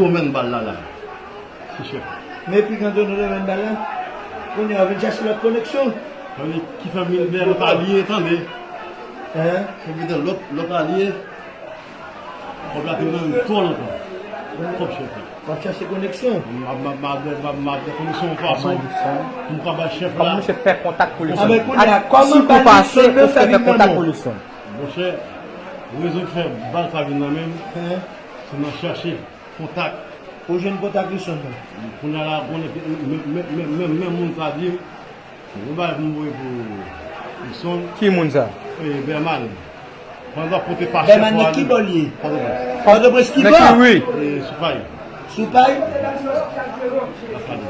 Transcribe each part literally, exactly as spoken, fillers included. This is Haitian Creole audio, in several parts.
Remèt bal la la. Se chèf. Mepri kanpe nou remèt bal la. Kounye a, vin chache lòt koneksyon. Tande ki fanmi l dèyè lòt alye, tande. Hein? Fanmi dèyè lòt, lòt alye. Kòb la te nan twò lontan. Kòb chèf la. W ap chache koneksyon. M ap, m ap, m ap, m ap, m ap fè koneksyon yon fason pou m ka bay chèf la. Kòman misye fè kontak pou Luckson? Ah, ben, kounye a, kòman bal Luckson nan sa vin nan men w? Monchè, rezon ki fè bal sa vin nan men m, se nan chache kontak. Ou jwenn kontak Luckson nan? Kounye a la, konnen ke men, men, men, men, men moun sa di m, yon bagay pou m voye pou Luckson. Ki moun sa? E, Berman. Pandan kote pa chèf Berman, nan ki bò l ye? Pòtoprens. Pòtoprens ki bò? Nan ki ri? E, Soupay. Soupay? Lasalin.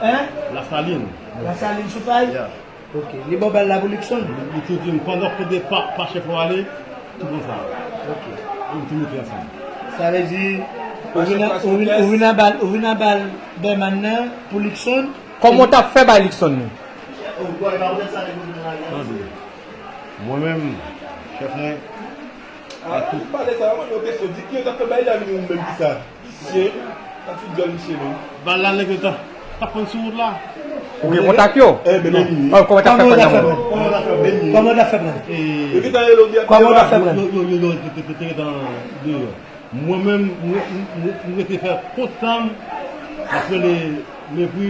Hein? Lasalin. Lasalin, Soupay? Yeah. Ok. Li ba w bal la pou Luckson? Li, li tou di m, pandan kote pa, pa chèf ou ale, tou konsa. Ok. Li tou mete ansanm. Sa vle di, ou vin a, ou vin, ou vin a bal, ou vin a bal Berman nan pou Luckson? Kòman w t ap fè bay Luckson li? Tande. Mwen menm, chèf mwen, a tout. Pale sa, mwen, yo kesyon, di ki yo t ap fè bay la vini ou menm ki sa? Visye, pa ti dyòl misye menm. Bal la nèg yo t ap, t ap pran sou wout la. Ou gen kontak yo? Eh, ben, non. Kòman w t ap fè pran nan men? Kòman w t ap fè pran? Yo gentan rele w direkteman. Kòman w t ap fè pran? Yo, yo, yo, yo, te, te, te, te gentan deyò. Mwen menm, mwen, mwen, mwen rete fè kont sa m, m ap rele Mepri,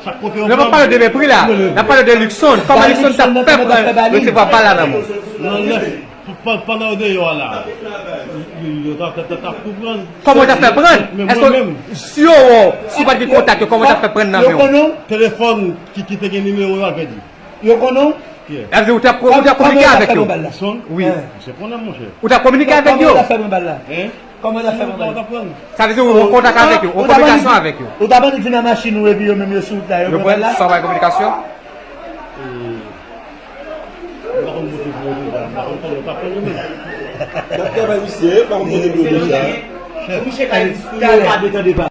chak kote yo pran m. Lè m ap pale de Mepri la, n ap pale de Luckson. Kòman Luckson t ap fè pran resevwa bal la nan men w? Nan lè, pa, pa, pandan yo deyò a la, yo, yo, yo t ap, t ap, t ap tou pran. Kòman w t ap fè pran? Men mwen menm. Èske si yo wè w, si w pa t gen kontak yo, kòman w t ap fè pran nan men w? Yo konnen w? Telefòn ki, ki te gen nimewo yo avè li. Yo konnen w? Sa vle di ou t ap, ou t ap kominike avèk yo? Kòman w t ap fè pran bal la? Wi. Misye konnen m, monchè. Ou t ap kominike avèk yo? Kòman w t ap fè pran bal la? Hein? Kòman w t ap fè pran bal la? Sa vle di ou an kontak avèk yo, ou an kominikasyon avèk yo? Ou t ap annik vin nan machin ou epi yo menm yo sou wout la, yo pran bal la? Sa w pa gen kominikasyon? E, m pa konn kote pou yo deja, m pa konn kòman yo t ap pran yo menm. N ap travay misye, m pa konn kote pou yo deja. Misye ka di, yo pa de tan depa.